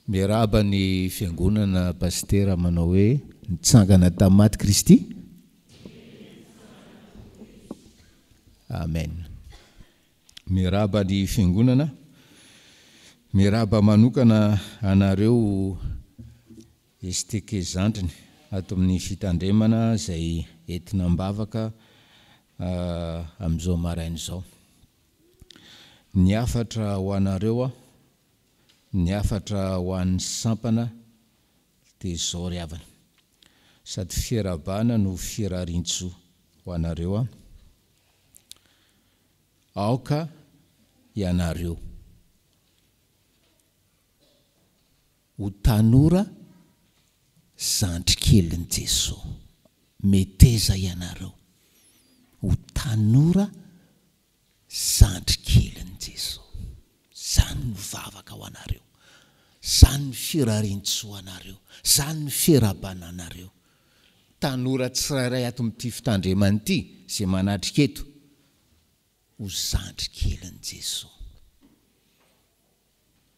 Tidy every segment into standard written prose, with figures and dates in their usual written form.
Miarahaba ny fiangonana Pasitera manao hoe nitsangana tamin'ny maty Kristy. Amen. Miarahaba ny fiangonana. Miarahaba manokana anareo STK zandriny ato amin'ny fitandremana izay entina am-bavaka amin'izao maraina izao. Ny hafatra ho anareo aho, ny hafatra ho an'ny sampana dia izao ry havana. Sady fiarahabana no firariantsoa ho anareo aho. Aoka ianareo ho tanora zandrikelin'i Jesoa. Meteza ianareo ho tanora zandrikelin'i Jesoa. Izany no vavaka ho anareo. Izany ny firariantsoa anareo. Izany ny fiarahabana anareo. Tanora tsirairay ato amin'ity fitandremana ity, izay manatrika eto, ho zandry kelin'i Jesoa.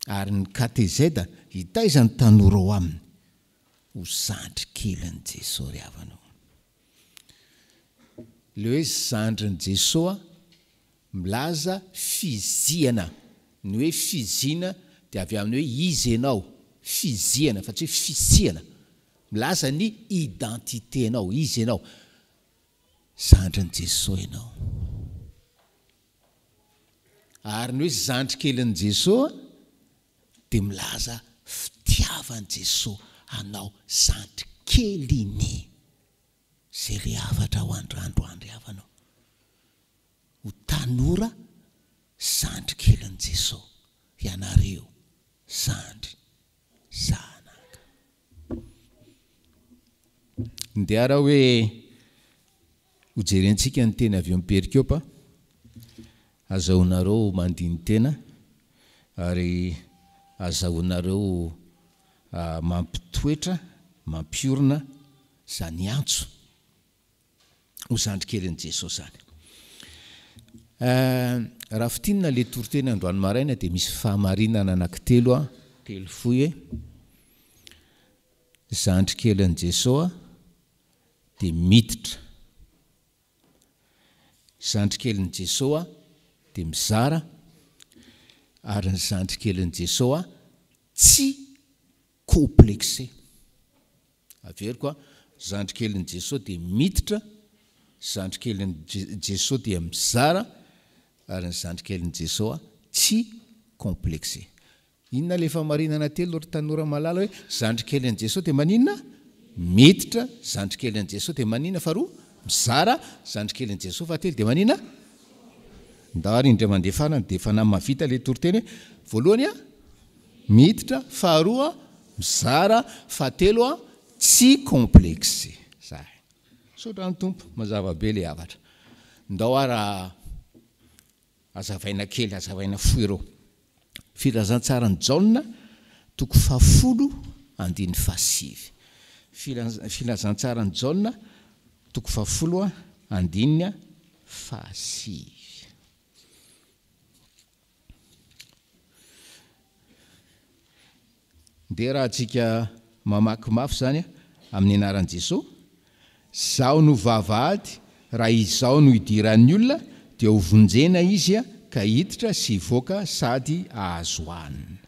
Ary ny KTZ hitaiza ny tanora ao aminy ho zandry kelin'i Jesoa ry havana o. Ilay hoe zandrin'i Jesoa milaza fizihana. Ny hoe fizihana dia avy amin'ny hoe iza ianao, fizihana fa tsy hoe fisihana. Milaza ny identité-nao, iza ianao. Zandrin'i Jesoa ianao. Ary ny hoe zandry kelin'i Jesoa dia milaza fitiavan'i Jesoa anao zandry keliny. Izay ilay hafatra ho andrandroandry havanao. Ho tanora zandry kelin'i Jesoa ianareo zandry zanaka. Ndeha ara hoe hojerentsika ny teny avy eo amin'ny perikopa, azahoanareo mandini-tena ary azahoanareo mampitoetra, mampiorina izany antso. ho zandrikelin'i Jesosy izany. Raha fintinina ilay toriteny androany maraina dia misy fahamarinana anankitelo an, telo fohy hoe, zandrikelin'i Jesosy dia miditra, zandrikelin'i Jesosy dia mizara, ary ny zandrikelin'i Jesosy tsy complexé. Averiko a, zandry kelin'i Jesoa dia miditra, zandry kelin'i Jesoa dia mizara, ary ny zandry kelin'i Jesoa tsy complexé. Inona ilay famarinana telo ry tanora malala hoe zandry kelin'i Jesoa dia maninona? Miditra, zandry kelin'i Jesoa dia maninona faharoa? Mizara, zandry kelin'i Jesoa fahatelo dia maninona? Ndao ary indray mandeha farany dia efa namavita ilay toriteny hoe voalohany a, Miditra, faharoa mizara, fahatelo a tsy complexe. Zay. Misaotra ny Tompo, mazava be le hafatra. Ndao ara azavaina kely, azavaina fohy ireo. Filazantsaran'i Jaona, toko fahafolo, andininy fahasivy. Filazantsaran'i Jaona, toko fahafolo, andininy fahasivy. Ndeha raha tsika mamaky mafy izany amin'ny anaran'i Jesoa, Izaho no vavahady, raha Izaho no idiran'ny olona dia ho vonjena izy ka hiditra sy hivoaka sady hahazo hanina.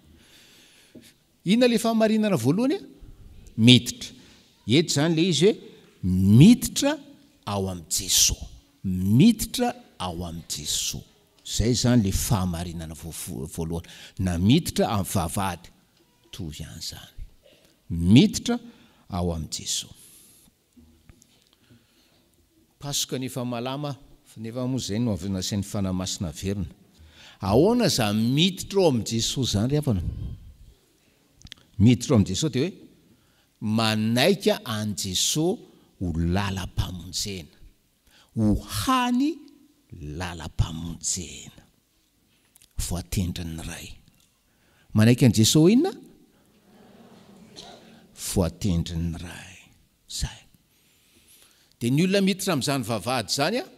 Inona ilay fahamarinana voalohany? Miditra. Eto izany ilay izy hoe miditra ao amin'i Jesoa. Miditra ao amin'i Jesoa. Izay izany ilay fahamarinana voalohany. Na miditra amin'ny vavahady. Mitovy ihany izany. Miditra ao amin'i Jesoa. Pasoka nefa malama nefa moa izay no avy nasain'ny Fanahy Masina averina. Ahoana izany miditra ao amin'i Jesoa izany ry havana? Miditra ao amin'i Jesoa dia hoe manaika an'i Jesoa ho lalam-pamonjena, ho hany lalam-pamonjena voatendrin'ny Ray. Manaiky an'i Jesoa ho inona? Voatendrin'ny Ray. Zay. Dia ny olona miditra amin'izany vavahady izany an,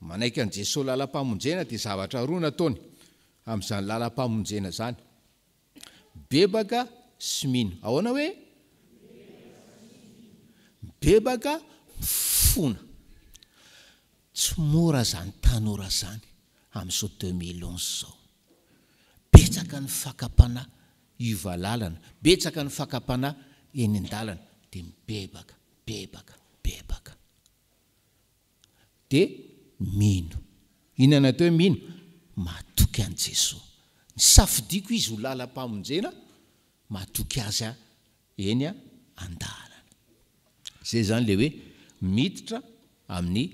manaiky an'i Jesoa lalam-pamonjena dia zavatra roa nataony amin'izany lalam-pamonjena izany. Bebaka. sy mino. Ahoana hoe? Mibebaka, mifona. Tsy mora zany tanora zany amin'izao 2011 zao. Betsaka ny fakam-panahy hiova lalana, betsaka ny fakam-panahy eny an-dalana, dia mibebaka, bebaka, bebaka. Dia mino. Inona no atao hoe mino? Matoky an'i Jesoa. Nisafidiako Izy ho lalam-pamonjena, matoky Azy aho eny an-dalana. Izay izany ilay hoe miditra amin'ny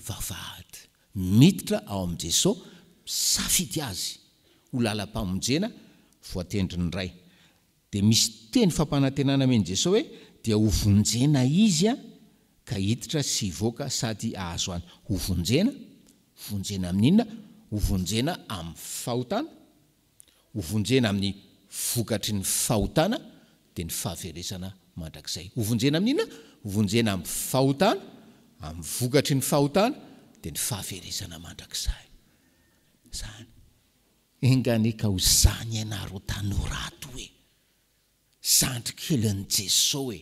vavahady. Miditra ao amin'i Jesoa, misafidy Azy ho lalam-pamonjena voatendrin'ny Ray. Dia misy teny fampanantenana amen'i Jesoa hoe dia ho vonjena izy ka hiditra sy hivoaka sady hahazo any. Ho vonjena? Vonjena amin'inona? Ho vonjena amin'ny fahotana? Ho vonjena amin'ny vokatry ny fahotana dia ny fahaverezana mandrakizay. Ho vonjena amin'inona? Ho vonjena amin'ny fahotana, amin'ny vokatry ny fahotana dia ny fahaverezana mandrakizay. Izany. Enga anie ka ho izany ianareo tanora ato e! Zandry kelin'i Jeso e!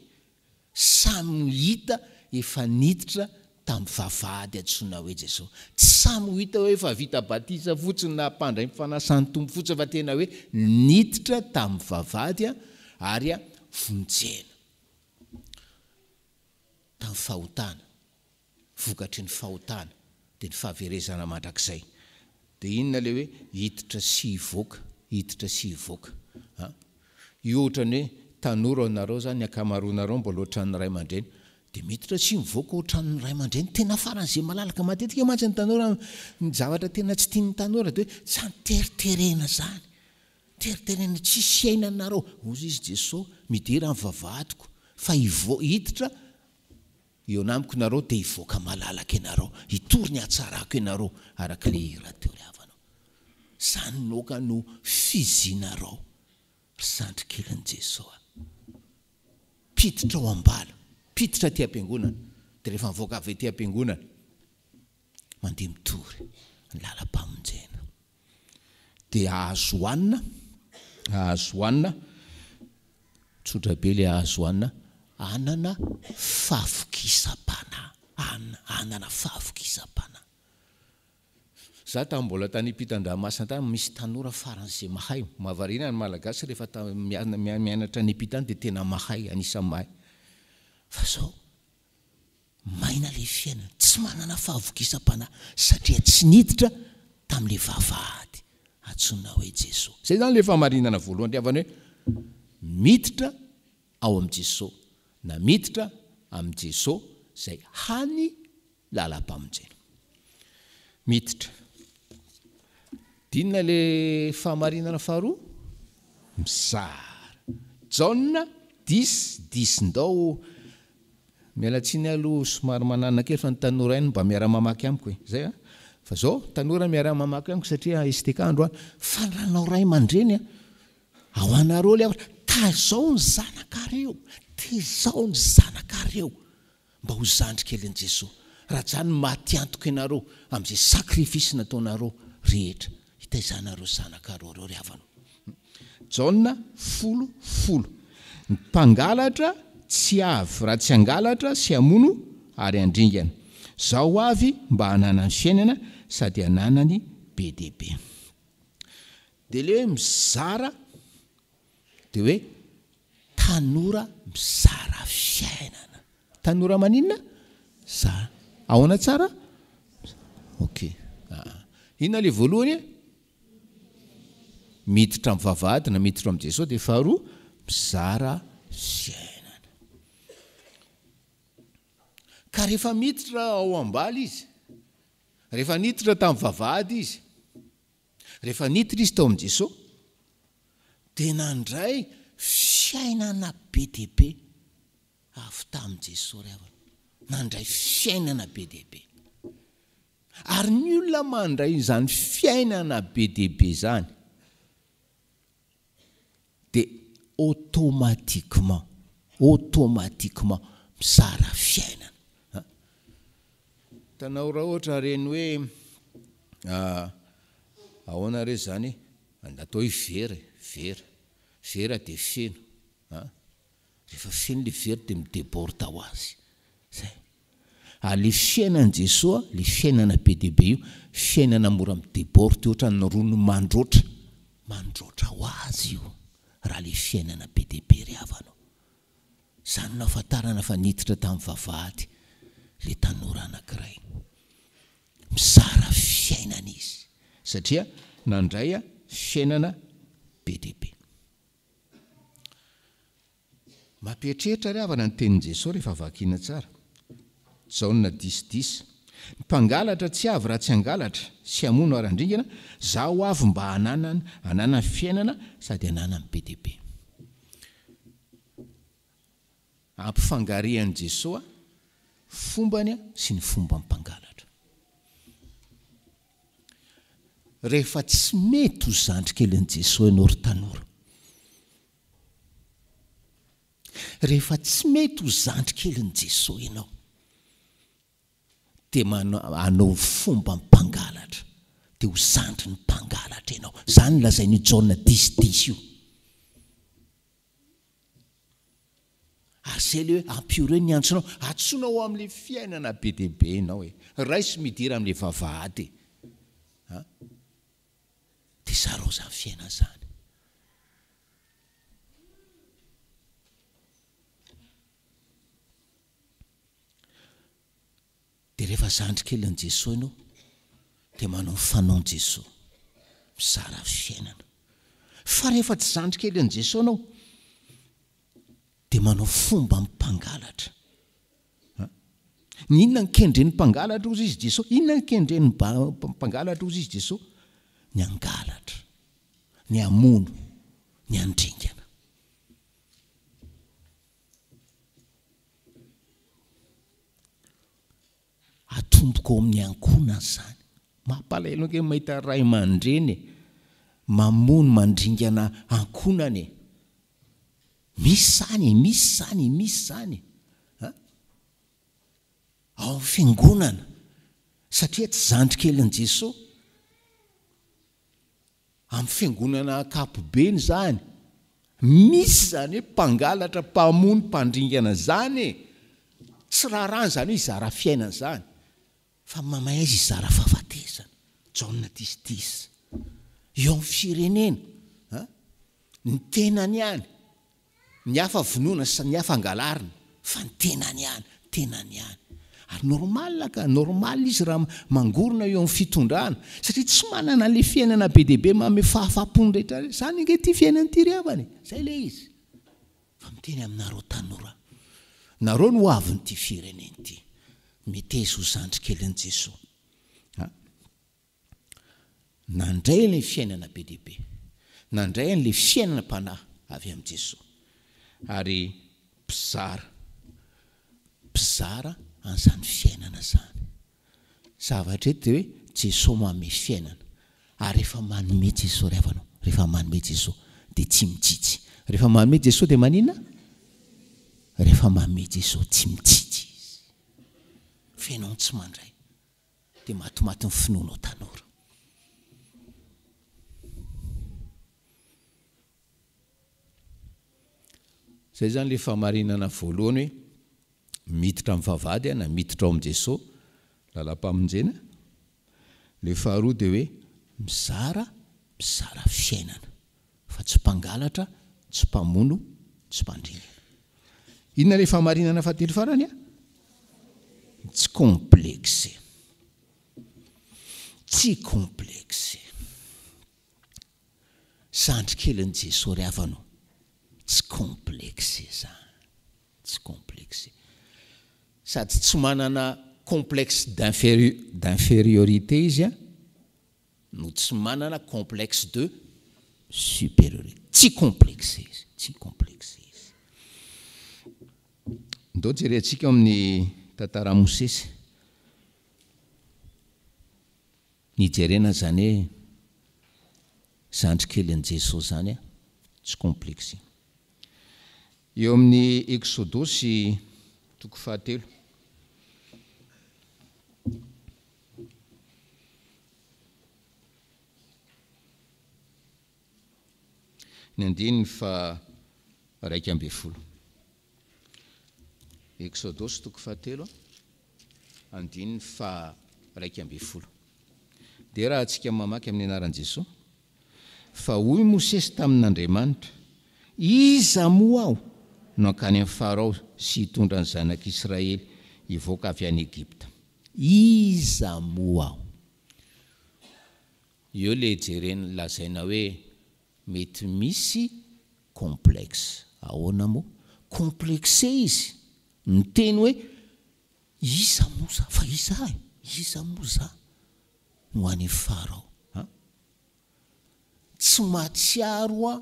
Samy ho hita efa niditra tamin'ny vavahady antsoina hoe Jeso. Tsy samy ho hita hoe efa vita batisa fotsiny na mpandray ny fanasan'ny Tompo fotsiny fa tena hoe niditra tamin'ny vavahady ary vonjena tamin'ny fahotana. vokatry ny fahotana dia ny fahaverezana mandrakizay. Dia inona ilay hoe hiditra sy hivoaka, hiditra sy hivoaka an? Io ohatran'ny hoe tanora nareo zany, ny ankamaroanareo mbola ohatran'ny ray aman-dreny, dia miditra sy mivoaka ohatran'ny ray aman-dreny, tena faran'izay malalaka. Matetika mantsy ny tanora, ny zavatra tena tsy tian'ny tanora dia hoe zany teriterena zany, teriterena tsisy iainanareo. Hozy izy Jesoa, midira ny vavahadiko fa hivoa, hiditra Eo amiko nareo dia hivoaka malalaka ianareo, hitory ny hatsarako ianareo araka ilay hira teo ry havana o. Zany noka no fizinareo ry zandry kelin'i Jesoa a. Mpiditra ao am-bala, mpiditra aty am-piangonana, dia rehefa mivoaka avy aty am-piangonana, mandeha mitory ny lalam-pamonjena. Dia azo hohanina, azo hohanina, tsotra be ilay azo hohanina, anana fahavokisam-panahy, an, anana fahavokisam-panahy. Za tamin'ny mbola tany ampitan-dranomasina tany, misy tanora faran'izay mahay, mahavariana ny Malagasy rehefa ta, mianatra any ampita any dia tena mahay, anisan'ny mahay. Fa zao, Maina ilay fiainana, tsy manana fahavokisam-panahy satria tsy niditra tamin'ilay vavahady antsoina hoe Jesoa. Izay izany ilay fahamarinana voalohany ry havana hoe miditra ao amin'i Jesoa na miditra amin'i Jesoa izay hany lalam-pamonjena. Miditra. D'inona ilay fahamarinana faharoa? Mizara. Jaona dix dix ndao Miala tsiny aloha somary manana kely fa ny tanora ihany mba miara mamaky amiko e! Zay a! Fa zao, tanora miara mamaky amiko satria STK androany, fa ranao ray aman-dreny a! Ao anareo le hafatra, tazao ny zanakareo, tezao ny zanakareo mba ho zandry kelin'i Jesoa. Rajany maty antoka ianareo amin'izay sacrifice nataonareo rehetra hitaizanareo zanakareo reo ry havana o! Jaona folo folo. Ny mpangalatra tsy avy raha tsy hangalatra sy hamono ary handringana. Zaho avy mba hananany fiainana sady hananany be dia be. Dia le hoe mizara dia hoe tanora mizara fiainana. Tanora maninona? Za. Ahoana tsara? Ok. Aa. Inona le voalohany e? Miditra amin'ny vavahady na miditra amin'i Jesoa dia faharoa mizara fiainana. Ka rehefa miditra ao am-bala izy, rehefa niditra tamin'ny vavahady izy, rehefa niditra izy tao amin'i Jesoa, dia nandray fiainana be dia be avy tamin'i Jesoa ry havana. Nandray fiainana be dia be. Ary ny olona mandray izany fiainana be dia be izany dia automatiquement, automatiquement mizara fiainana. Hitanao raha ohatra ireny hoe ahoana re izany e, atao hoe vera e, vera, vera dia feno. A! Rehefa feno le vera dia mi-deborde ho azy. Zay. Ary le fiainan'i Jesoa, le fiainana be dia be io, fiainana mora mi-deborde ohatran'ny ronono mandroatra, mandroatra ho azy io raha le fiainana be dia be ry havana ô. Izany no ahafantarana fa niditra tamin'ny vavahady le tanora anankiray. Mizara fiainana izy satria nandray fiainana be dia be. Mampieritreritra ry havana ny tenin'i Jesoa rehefa vakiana tsara. Jaona dix dix. Ny mpangalatra tsy avy raha tsy hangalatra sy hamono ary handringana, Zaho avy mba hananany hananany fiainana sady hananany be dia be. Ampifangarian'i Jesoa fombany sy ny fomban'ny mpangalatra. Rehefa tsy mety ho zandry kelin'i Jesoa ianao ry tanora. Rehefa tsy mety ho zandry kelin'i Jesoa ianao dia manao fomba mpangalatra, dia ho zandrin'ny mpangalatra ianao. Izany no lazain'io Jaona dix dix io. Ary izay ilay hoe ampio ny antsonao, antsoinao ho amin'ilay fiainana be dia be ianao e. Raiso midira amin'ilay vavahady e. A? Dia zarao izany fiainana izany. Dia rehefa zandry kelin'i Jesoa ianao dia manao ny fanaon'i Jesoa, mizara fiainana. Fa rehefa tsy zandry kelin'i Jesoa ianao dia manao fomba mpangalatra. Ny inona no kendren'ny mpangalatra hozy izy Jesoa? Inona no kendren'ny mpangalatra hozy izy Jesoa? Ny hangalatra, ny hamono, ny handringana. Atomboko ao amin'ny ankohonana izany. Mampalahelo ange ny mahita ray aman-dreny e, mamono mandringana ankohonana e. Misy izany e, misy izany e, misy izany e. A? Ao amin'ny fiangonana, satria tsy zandry kelin'i Jesoa. Amin'ny fiangonana ankapobeny izany, misy izany hoe mpangalatra, mpamono, mpandringana izany e! Tsy raharahana izany hoe hizara fiainana izany, fa mamay aiza hizara fahafatesana. Jaona dix dix. Eo amin'ny firenena, a! Ny tenany ihany. Ny hafa vonoina sy ny hafa angalarina fa ny tenany ihany, tenany ihany. Ary normal ka, normal izy raha mangorona eo amin'ny fitondrana satria tsy manana an'ilay fiainana be dia be manome fahafaham-po ny rehetra rehetra. Izany ange ity fiainana ity ry havana e! Izay ilay izy. Fa miteny aminareo tanora, nareo no hoavin'ity firenena ity. Meteza ho zandry kelin'i Jesoa. A. Nandray an'ilay fiainana be dia be. Nandray an'ilay fiainanam-panahy avy amin'i Jesoa. Ary mpizara, mpizara an'izany fiainana izany. Zavatra eto dia hoe Jesoa manome fiainana. Ary rehefa manome Jesoa ry havana ô, rehefa manome Jesoa dia tsy mitsitsy. Rehefa manome Jesoa dia maninona? Rehefa manome Jesoa tsy mitsitsy Izy. Fa ianao no tsy mandray. Dia matimaty ny finoanao tanora. Zay zany le fahamarinana voalohany hoe miditra amin'ny vavahady na miditra ao amin'i Jesoa, lalam-pamonjena. Le faharoa dia hoe mizara, mizara fiainana fa tsy mpangalatra, tsy mpamono, tsy mpandringana. Inona le fahamarinana fahatelo farany a? Tsy complexe. Tsy complexe. Zandry kelin'i Jesoa ry havana o, tsy complexe zany, tsy complexe. Sady tsy manana complexe d'infériorité izy an, no tsy manana complexe de supériorité. Tsy complexe izy, tsy complexe izy. Ndao jerentsika ao amin'ny tantaran'i Mosesy. Nijerena izany hoe zandry kelin'i Jesoa izany an, tsy complexe. Eo amin'ny Eksodosy toko fahatelo. Ny andininy faha. 11. Eksodosy toko fahatelo andininy faha 11. Dia raha antsika mamaky amin'ny anaran'i Jesoa, Fa hoy Mosesy tamin'Andriamanitra, Iza moa aho no hankany amin'i Farao sy hitondra ny zanak'Israely hivoaka avy any Egypta? Iza moa aho? Eo le jerena lazaina hoe mety misy complexe. Ahoana moa? Complexé izy miteny hoe iza moa za? Fa iza e? Iza moa za no any Farao? An? Tsy mahatsiaro a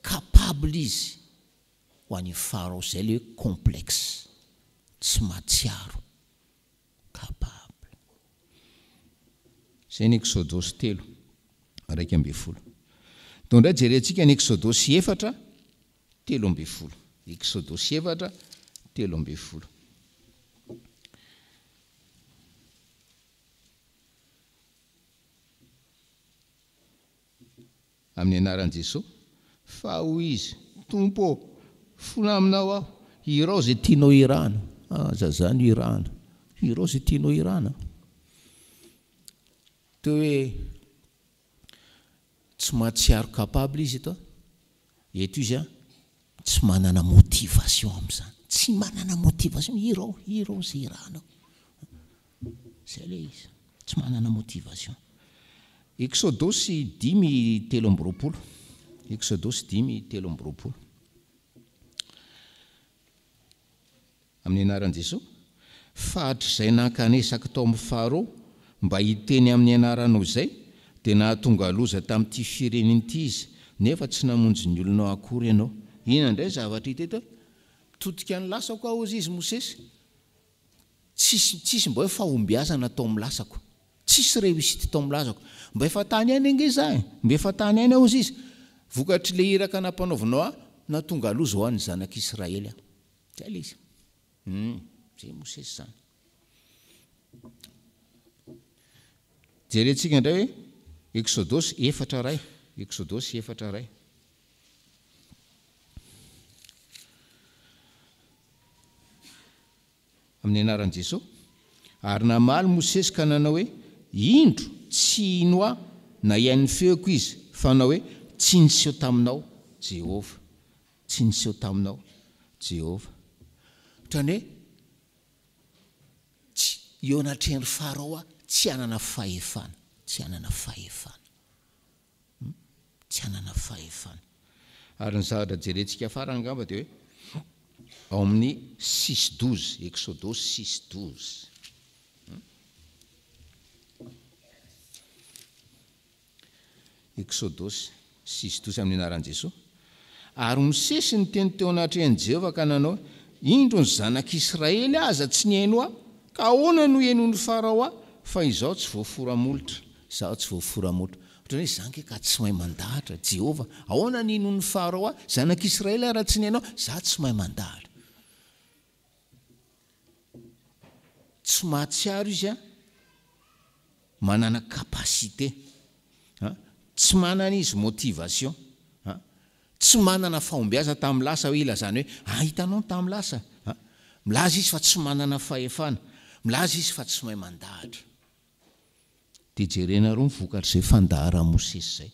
capable izy ho any Farao zay le hoe complexe. Tsy mahatsiaro. Capable. Izay ny Eksodosy telo, 11. Ndao indray jerentsika ny Eksodosy efatra, 13. Eksodosy efatra, 13. Amin'ny anaran'i Jesoa. Fa hoy izy, Tompo ô, fona aminao aho, hirao izay tianao hirahana. Aza izany hirahana. Hirao izay tianao hirahana. Toy hoe tsy mahatsiaro capable izy eto an. Eto izy an, tsy manana motivation amin'izany. Tsy manana motivation, hirao, hirao izay hirahanao. Zay le izy. Tsy manana motivation. Eksodosy dimy 23. Eksodosy dimy 23. Amin'ny anaran'i Jesoa. Fa hatrizay nankanesako tao amin'i Farao mba hiteny amin'ny anaranao izay, dia nahatonga loza tamin'ity firenena ity izy, nefa tsy namonjy ny olonao akory ianao. Inona indray ny zavatra hita eto? Mitodika ny lasako aho, hozy izy Mosesy. Tsisy tsisy mba hoe fahombiazana tao amin'ny lasako. Tsisy réussite tao amin'ny lasako. Mba efa tany ihany ange za e! Mba efa tany ihany aho hozy izy. Vokatr'ilay iraka nampanaovinao ahy, nahatonga loza ho an'ny zanak'Israely aho. Zay ilay izy. Hum, zay Mosesy izany. Jerentsika indray hoe Eksodosy efatra iray. Eksodosy efatra iray. Amin'ny anaran'i Jesoa. Ary namaly Mosesy ka nanao hoe, Indro, tsy hino ahy na hihaino ny feoko izy, fa hanao hoe, Tsy niseho taminao Jehovah. Tsy niseho taminao Jehovah. Ohatran'ny hoe tsy, eo anatrehan'i Farao aho, tsy hanana fahefana. Tsy hanana fahefana. Tsy hanana fahefana. Ary ny zavatra jerentsika farany angamba dia hoe ao amin'ny six douze, Exodosy six douze. Exodosy six douze amin'ny anaran'i Jesoa. Ary Mosesy niteny teo anatrehan'i Jehovah ka nanao hoe, Indro ny zanak'Israely aza tsy nihaino ahy, ka ahoana no hihenoan'i Farao ahy, fa izaho tsy voafora molotra. Izaho tsy voafora molotra. Ohatran'ny hoe izaho ange ka tsy mahay mandahatra. Jehovah, ahoana no hinoan'i Farao ahy? Zanak'Israely aho raha tsy nihaino ahy, izaho tsy mahay mandahatra. Tsy mahatsiaro izy an, manana capacité an, tsy manana izy motivation an, tsy manana fahombiazana tamin'ny lasa hoe ilazany hoe ah hitanao ny tamin'ny lasa an, milaza izy fa tsy manana fahefana, milaza izy fa tsy mahay mandahatra. Dia jerenareo ny vokatr'izay fandaharan'i Mosesy izay.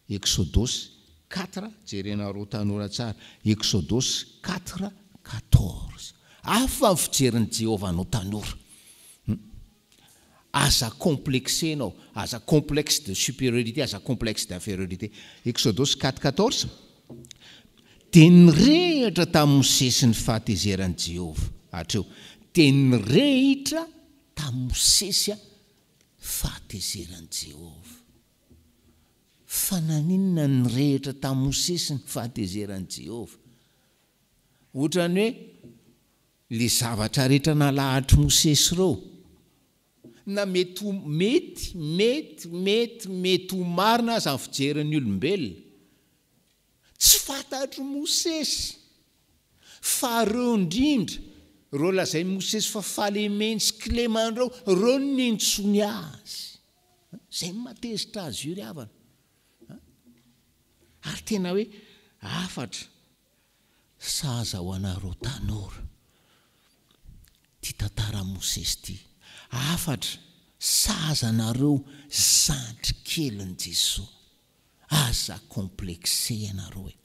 Eksodosy quatre, jerenareo tanora tsara, Eksodosy quatre, quatorze. Hafa ny fijerin'i Jehovah anao tanora. Hum. Aza complexé ianao, aza complexe de supériorité, aza complexe d'infériorité. Eksodosy quatre, quatorze, Dia nirehitra tamin'i Mosesy ny fahatezeran'i Jehovah. Hatreo. Dia nirehitra Tamin'i Mosesy fahatezeran'i Jehovah. Fa naninona no nirehitra tamin'i Mosesy ny fahatezeran'i Jehovah? Ohatran'ny hoe ilay zavatra rehetra nalahatr'i Mosesy ireo, na mety ho mety, mety, mety, mety ho marina aza ny fijerin'ny olombelona, Tsy fantatr'i Mosesy fa ireo indrindra, ireo lazain'i Mosesy fa fahalemeny sy kilemany ireo, ireo no niantsoany azy. Izay no mahatezitra azy io ry havana. Ary tena hoe hafatra. Sahaza ho anareo tanora ity tantaran'i Mosesy ity. Hafatra sahaza anareo zandry kelin'i Jesoa. Aza complexé ianareo e.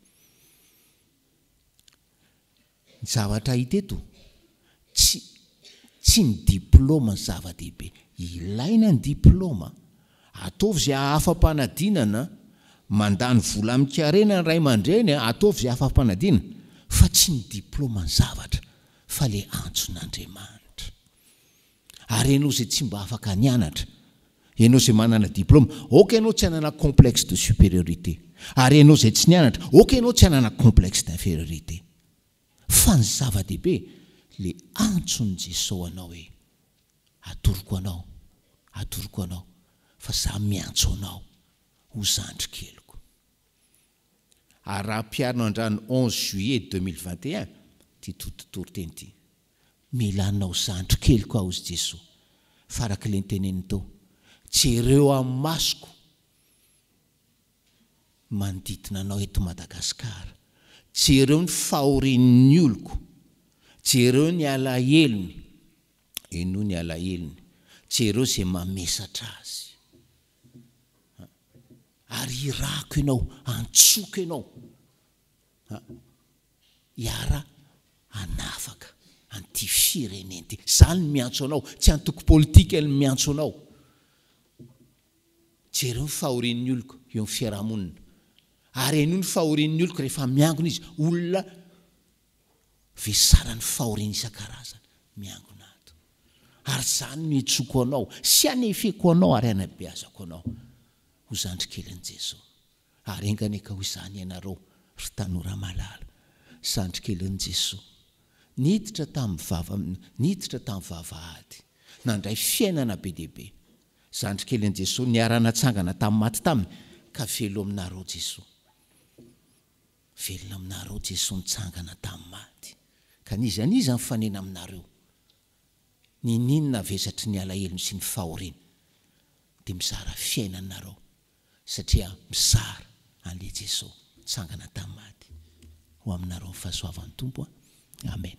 Ny zavatra hita eto, tsy tsy ny diploma ny zava-dehibe. Ilaina ny diploma. Ataovy izay hahafa-panadinana, mandany vola amin-karena ny ray aman-dreny, ataovy izay hahafa-panadinana, fa tsy ny diploma ny zavatra fa ilay antson'Andriamanitra. Ary ianao izay tsy mba afaka nianatra, ianao izay manana diploma, aoka ianao tsy hanana complexe de supériorité. Ary ianao izay tsy nianatra, aoka ianao tsy hanana complexe d'infériorité. Fa ny zava-dehibe, le antson'i Jesoa anao hoe, atoroko anao, atoroko anao, fa za miantso anao ho zandrikeliko. Ary raha ampiharina andrany 11 juillet 2021 ity toriteny ity, Mila anao zandry keliko aho hozy Jesoa fa araka ilay noteneniny teo, jereo amin'ny masoko manodidina anao eto Madagasikara, jereo ny fahorian'ny oloko, jereo ny alahelony, henoy ny alahelony, jereo izay mamesatra azy, ary hirako ianao, antsoko ianao. Hiara hanafaka an'ity firenena ity. Izany no miantso anao, tsy antoko politika no miantso anao. Jereo ny fahorian'ny oloko eo amin'ny fiarahamonina. Ary henoy ny fahorian'ny oloko rehefa miangona izy, olona vesaran'ny fahoriana isan-karazany miangona ato. Ary izany no iantsoako anao sy anefeko anao ary anabeazako anao ho zandrikelin'i Jesoa. Ary enga anie ka ho izany ianareo, ry tanora malala, zandrikelin'i Jesoa, niditra tamin'ny vava, niditra tamin'ny vavahady, nandray fiainana be dia be. Zandrikelin'i Jesoa, niara-natsangana tamin'ny maty taminy, ka velominareo Jesoa. Velona aminareo Jesoa nitsangana tamin'ny maty. Ka n'iza n'iza mifanena aminareo, niniana vesatry ny alahelony sy ny fahoriany, dia mizara fiainana nareo. Satria mizara an'ilay Jeso nitsangana tamin'ny maty ho aminareo ny fahasoavan'ny Tompo a. Amen.